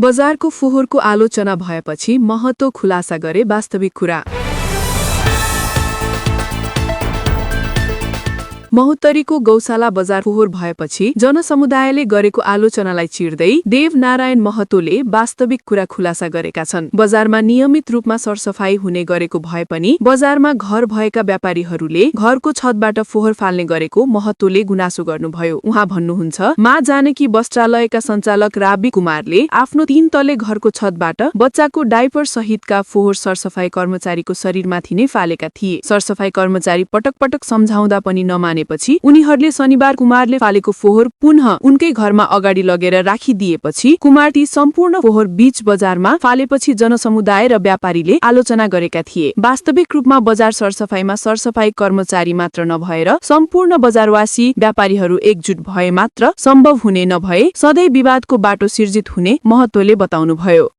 बजारको फोहोरको आलोचना भएपछि महतो खुलासा गरे वास्तविक कुरा। महोत्तरीको गौशाला बजार फोहोर भएपछि जनसमुदायले गरेको आलोचनालाई चिर्दै देवनारायण महतोले वास्तविक कुरा खुलासा गरेका छन्। बजारमा नियमित रूपमा सरसफाई हुने गरेको भए पनि बजारमा घर भएका व्यापारीहरूले घरको छतबाट फोहोर फाल्ने गरेको महतोले गुनासो गर्नुभयो। उहाँ भन्नुहुन्छ, मा जानकी वस्त्रालयका सञ्चालक राबी कुमारले आफ्नो 3 तले घरको छतबाट बच्चाको डाइपर सहितका फोहोर सरसफाई कर्मचारीको शरीरमाथि नै फालेका थिए। सरसफाई कर्मचारी पटक पटक सम्झाउँदा पनि नमाने पछि उनीहरूले शनिबार कुमारले फालेको फोहोर पुनः उनकै घरमा अगाडि लगेर राखिदिएपछि कुमार ती सम्पूर्ण फोहोर बीच बजारमा फालेपछि जनसमुदाय र व्यापारीले आलोचना गरेका थिए। वास्तविक रूपमा बजार सरसफाईमा सरसफाई कर्मचारी मात्र नभएर सम्पूर्ण बजारवासी व्यापारीहरू एकजुट भए मात्र सम्भव हुने, नभए सधैँ विवादको बाटो सिर्जित हुने महतोले बताउनुभयो।